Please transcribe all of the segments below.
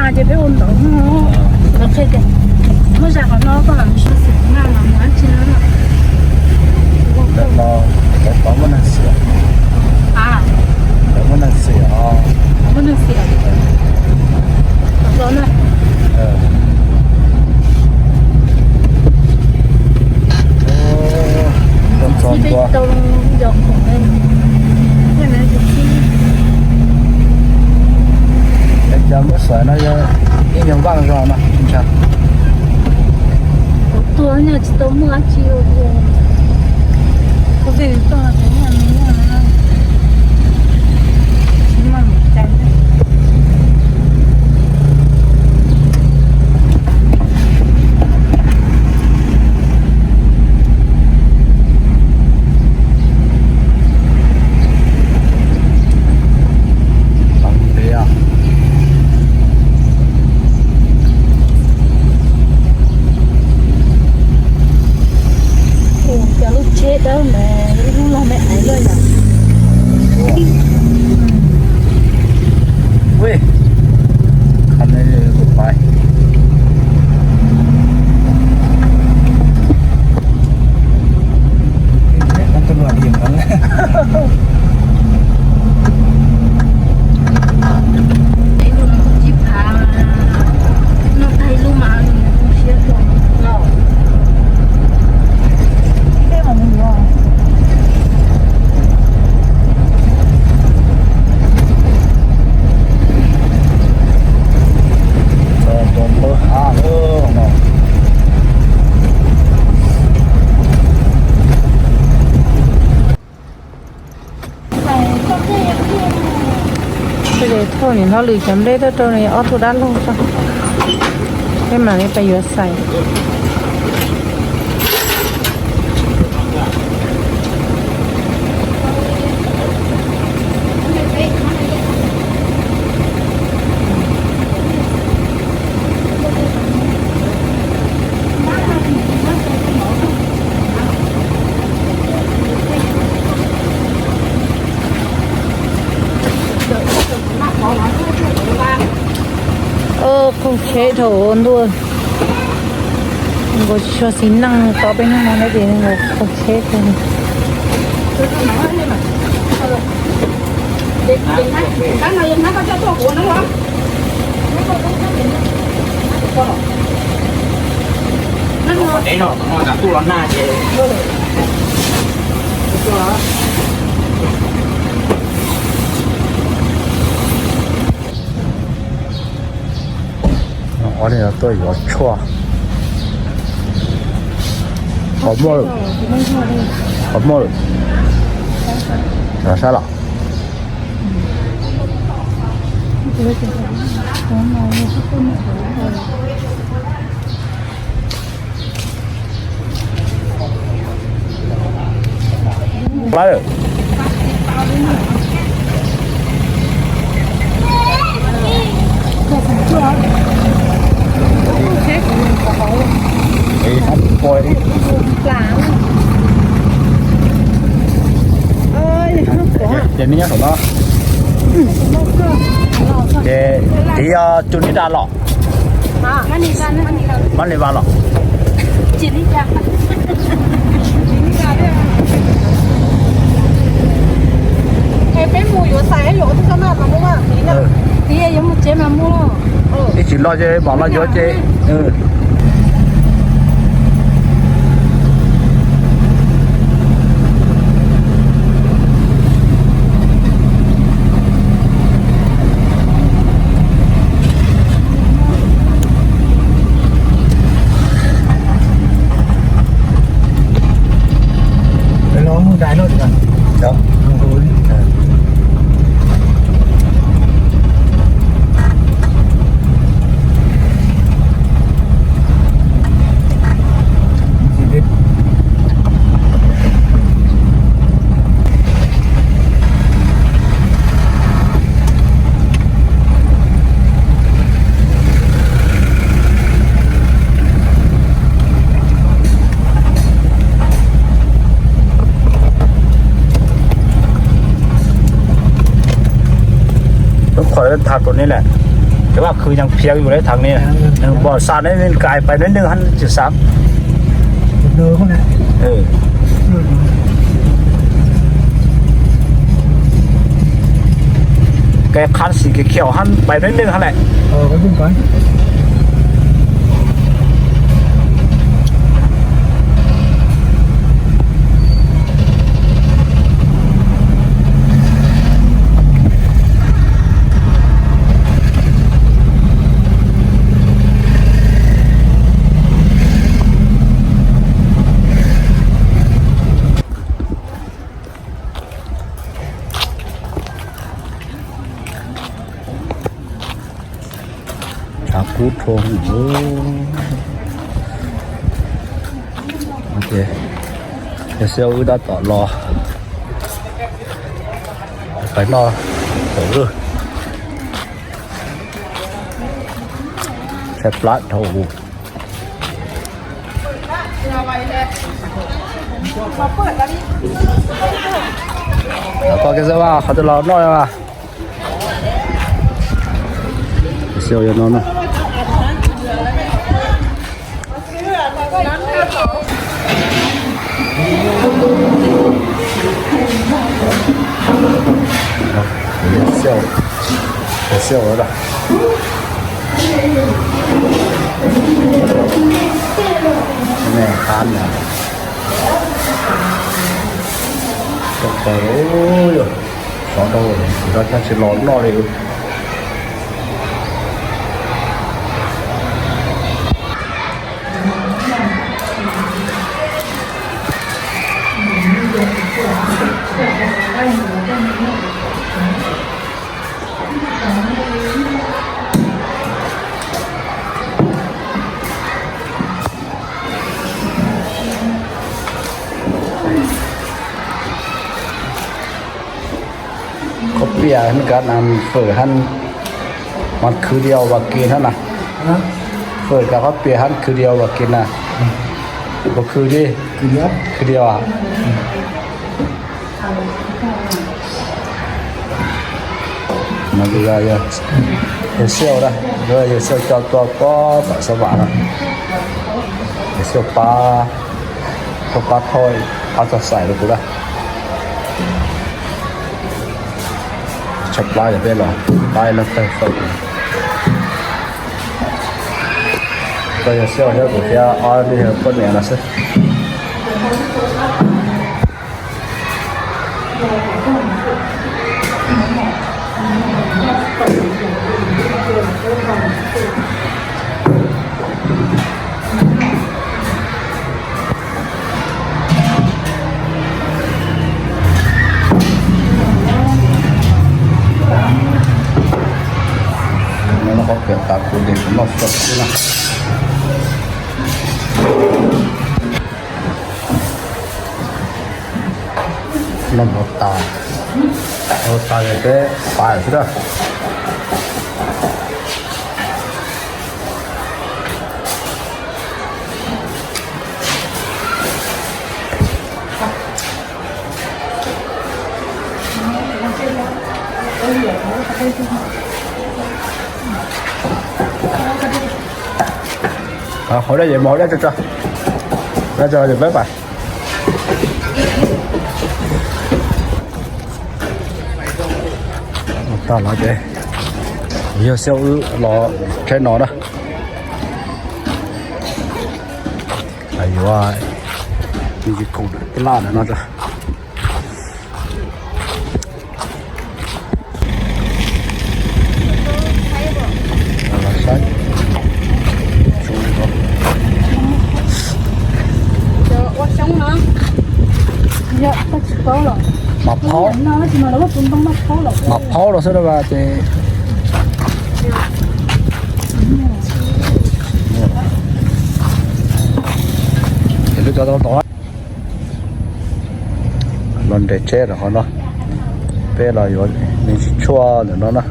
Ces peb ua ntawd, lawv qhia tias muab zaj qhov no koj mam mus suav xim na, mam mus dab tsi no. Ntawm no lawv muab neeg xiam. Lawv muab neeg xiam os. Muab neeg xiam. Txog na. Txog ntua. Es cov muab xaiv no yog ib nyuag vaj zog no tsis ntshai. Kuv tuag nyuag tsis tau muaj dab tsi ua. Kuv twb tuag tsis muaj me nyuam no. Tsis muaj me cai. Cov lub tsheb dawb mas ib lub log me aiv loj yom. Ui, qhov no kuv pais. Tej zaum thauj niam hlob Lwm cov nplej tuaj rau nws ob tug dab laug tso, peb mam li pais yuav xais. Qaug tsheb dhau ntuj, nkaus tsis tshua xis neej tau peb hnub no thiab ces nkaus qaug tsheb kawg. Ob leeg tuaj yuav tshuaj. Qhov muaj, qhov muaj, sab los. Lawm. Ces nej nyob saum no. Ces tiv yog cug nij da los. Mab li vas los. Peb mus yuav xais yuav ua tib toj naj mas mus mas tiv, yuav mus tsev mas mus. Ib tsis los ces mam los yuav ces. Lub qhov tham rau nej lawm. Vaj khwv nyas phiav yus le thaj ne, nws pom sam ne, nws kais pais neb neeg hab tsis sam. Kev qha xim kev khiaum hab pais neb neeg hab lawm. Tshav kub dhau. Ces yog xyov wb tab tom los pais noj thaum wb tshaib plab dhau. Koj kev xav vaj qhov twg los noj mas. Xyaum no no. Xyaum, xyaum lawm. Qab na. Tau yog sov rau, kuv rov qab tsis los noj li. Koj piam hab kab na, fawm hab mas khwv diav vas kis hab na. Fawm kab koj piam hab khwv diav vas kis na. Puas khwv li? Khwv diav. Yawg Xiauj na, yawg Xiauj coj tuaj pab tom xab vam na. Yawg Xiauj pab, tuaj pab thauj, pab txog xais rau kuv na. Tshaib plab yog peb los pab ib leeg tawg fawm. Koj yawg Xiauj thiab kuv thiab ob niag poj niam no xwb. No qhov pem tas kuv tes kuv noj fawm xwb na. Noj mov tas, mov tas ces peb pais xwb na. Hauv dab ces mus hauv dab tso tso. Dab tso ces peb pais. Tag no ces yawg Xiauj wb los tsheb no na. Yuav me tsis koom laj no tso. Mas phaub, mas phaub los xwb na ces lub cov tau tod. Los nres tsheb rau qhov no, peb los yuav me ntsis tshuaj ntawm no na.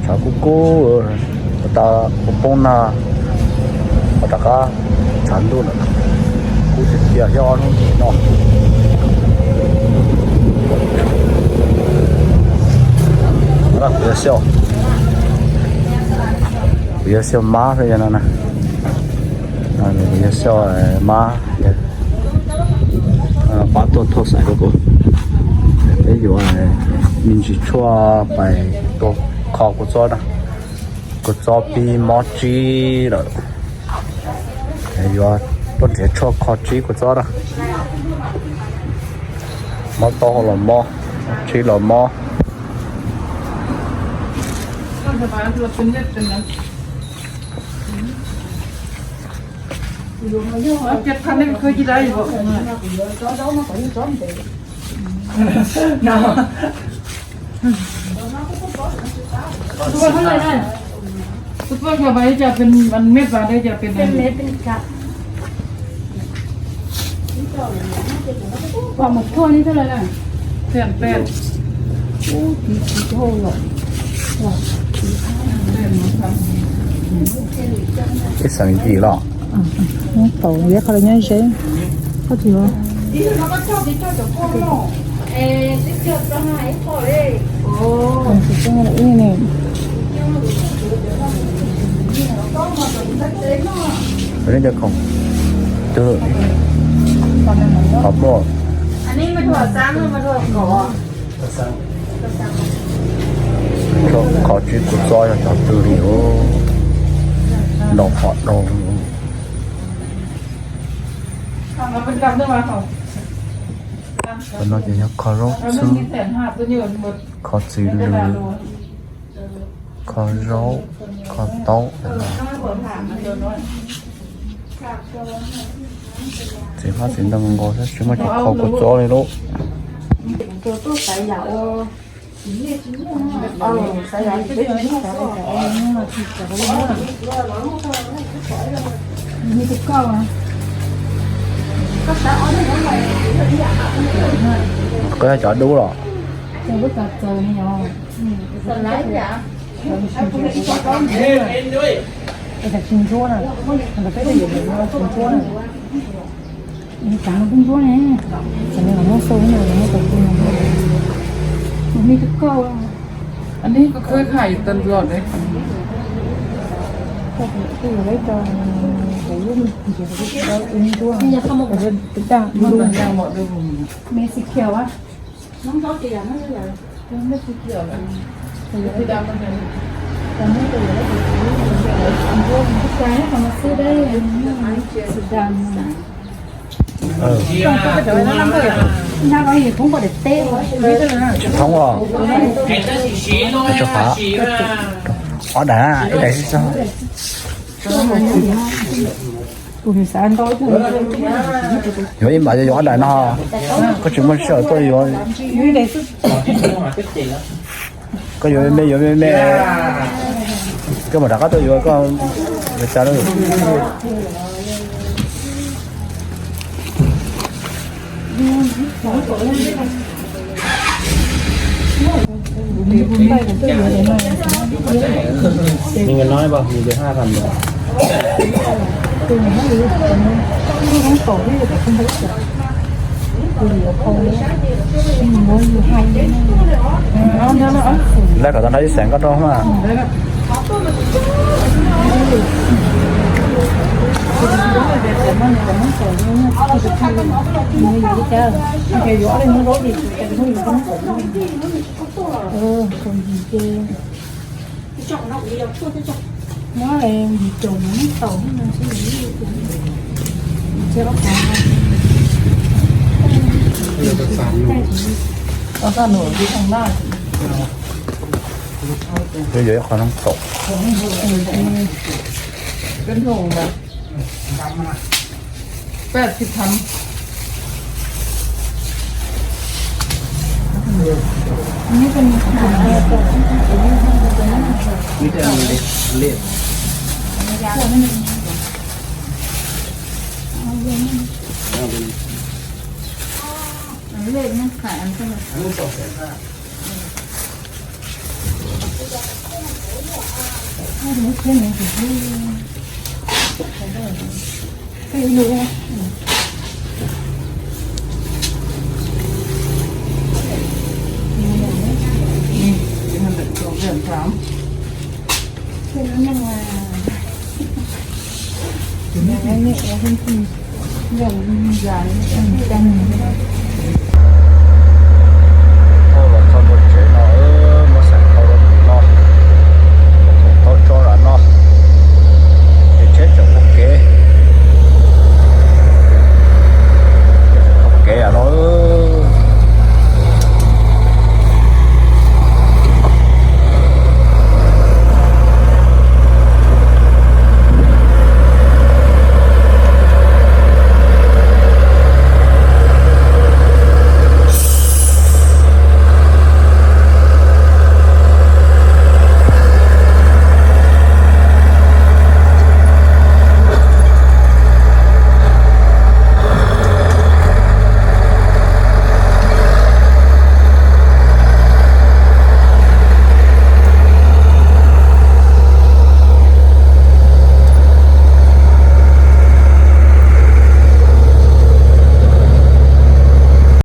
Tshav kub kub, tas poob poob nag, ho rov qab tshav ntuj lawm, kub tiag tiag thiab ob hnub no. Kuv xyaum, Kuv yuav xyaw mab xwb no na. Kuv yuav xyaw mab. Pab tuaj thauj xaiv rau kuv. Peb yuav me ntsis tshuaj pais tua kho kua txob na. Kua txob pib mob tsib lawm. Yuav tuaj nrhiav tshuaj kho tsib kua txob na. Mob taub hau los mob, mob tsib los mob. Tus poj yog mas ib co pes, mas mej pas dej co pes, pes mej pes cas. Pom mus thuaj li thiab lawm na. Thiaj pes. Ub, tiv tiv dhau lawm. Ib xeem yim los. Nyob tau, yog qhov lawv nyob ze. Koj tsis Tus khoom, tus, qhov muaj, qhov tsib kua txob yog cov twg li os. Ntaus qhov do. Cov no ces yog kho zaub xwb, kho txiv lws, kho zaub, kho taub. Txiv hmab txiv ntoo nkaus xwb, tsis muaj cov kho kua txob li lauj. Koj yog cov dub los? Ann, koj khwv hais tag los ne. Me xi khiav a. Tsis thoob os. Ob daim, ib daim xwb xwb. Yuav ib mam yuav ob daim no. Koj tsis muaj sij hawm tuaj yuav. Koj yuav me me, yuav me me. Koj mam rov qab tuaj yuav, koj yuav cas lawm. Ni no ba, ni de ha tham. Lawv kom tau nrog ib xeem koj rau mas. Yuav ib qho noob taum. Peb tib tham. Ntawm